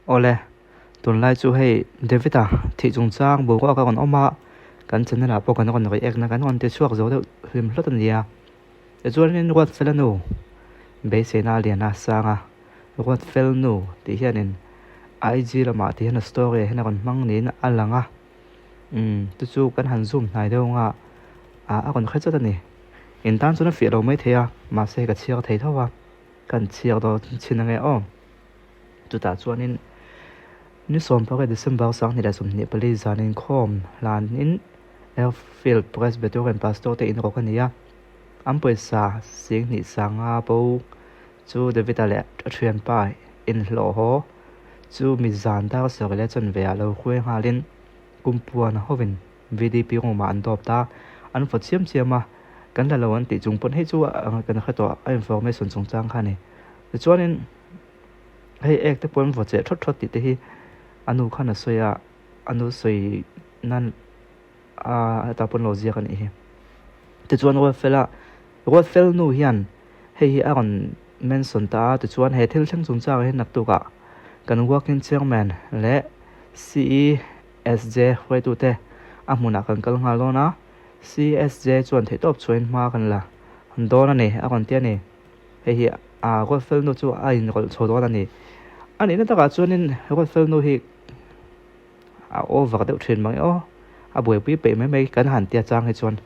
Awle, tunlai chu hei David-a thih chungchang boruak a rawn awm a, kan channel ah pawh kan rawn react na kan rawn ti chhuak zo deuh hlim hlawt a nia. Tichuanin Ruatfela nu beiseina a lian a sang a, Ruatfel nu tih hianin IG lamah ti hian a story ah hian a rawn hmang niin a lang a, umm chu chu kan han zoom hnai deuh anga ah a rawn hre chawt a ni. In tan chuan a fiah lo maithei a, mahse ka chhiar thei tho a, kan chhiar dawn chhin ange aw. Chutah chuanin ni 18 December 2024 zan inkhawm hlanin Airfield Presbyterian Pastor te inrawk a ni a, an pawisa 25,000 bo chu David-a leh a thianpa inhlawh haw chu mi zan dar sarih leh chanve ah lo hruai nghalin kumpuan hovin VDP room-ah an dawp ta, an fawt chiam chiam a, kan la lo an tih chung pawn hei chu kan hre tawh a information chungchang kha a ni. Tichuanin hei ek te pawh an vaw cheh thawt thawt tih te hi a nu khan a sawi a, a nu sawi nan a hetah pawn lo ziak a nih hi. Tichuan Ruatfela Ruatfel nu hian hei hi a rawn mention ta a, tichuan he thil thleng chungchangah hian naktukah kan working chairman leh CESJ hruaitute a hmunah kan kal nghal dawn a, CESJ chuan theihtawp chhuahin hma kan la dawn a ni a rawn ti a ni. Hei hi a Ruatfel nu chu a inrawlh chho dawn a ni. A nihna takah chuanin Ruatfel nu hi a over deuh thin mang e aw. A buaipui peih mai mai kan han tia chang hi chuan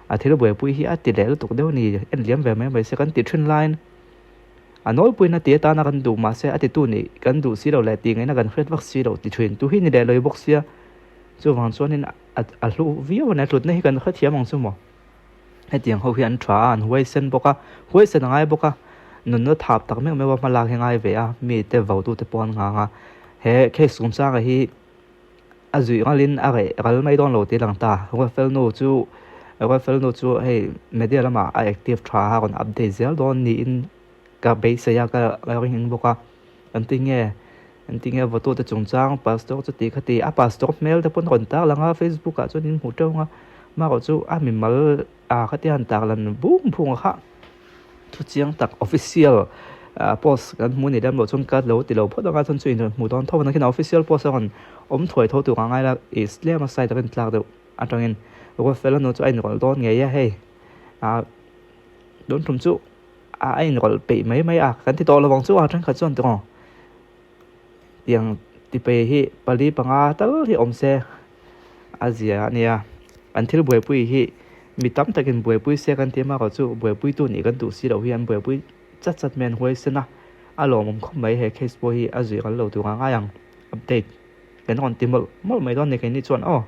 a thil buaipui hi a ti leh lutuk deuh a ni. En liam ve mai mai se kan ti thin laiin a nawlpuiin a ti atana kan duh mahse a titu nih kan duh si lo leh tih ngaihna kan hriat vak si lo ti thin tu hi ni leh lawi bawk sia. Chuvang chuanin a hlu viau a ni. A hlutna hi kan hrethiam ang chu maw. Hetiang ho hi an tha a, an huaisen bawk a, huaisen a ngai bawk a, nunna thap tak meuh meuh a hmalak hi a ngai ve a, mite votute pawh an ngang a, he case chungchanga hi a zuih ngalin a reh ral mai dawn lo tih a lang ta, Ruatfel nu chu Ruatfel nu chu hei media lamah a active tha a rawn update zel dawn niin ka beisei a, ka ring bawk a, engtinge engtinge votute chungchang pastor chu tih kha ti a pastor hmel te pawn a rawn tar lang a facebook ah chuan in hmuh teuh ang a marawh chu a mimal ah khatia han tar lan bung bung a kha thu chiang tak official ah post kan hmu ni lem loh chuan ka lo ti lo phawt ang a chuan chu in rawn hmuh dawn tho ang a official post a rawn awm thuai tho tur ang a ngai la ih tlem a side a rin tlak deuh atangin Ruatfela nu chu a inrawlh dawn ngei a hei ah tun tum chu. A inrawlh peih mai mai a, kan ti tawh lo ang chu a thenkhat chuan tawng tiang ti pe hi pali panga tal hi awm se a zia a nia, an thil buaipui hi mi tam takin buaipui se kan ti erawh chu buaipui tu nih kan duh si loh hi an buaipui chat chat mai an huaisen a, a lawmawm khawp mai he case pawh hi a zui ral lo tur a ngai ang update kan rawn ti mawlh mawlh mai dawn ni keini chuan aw.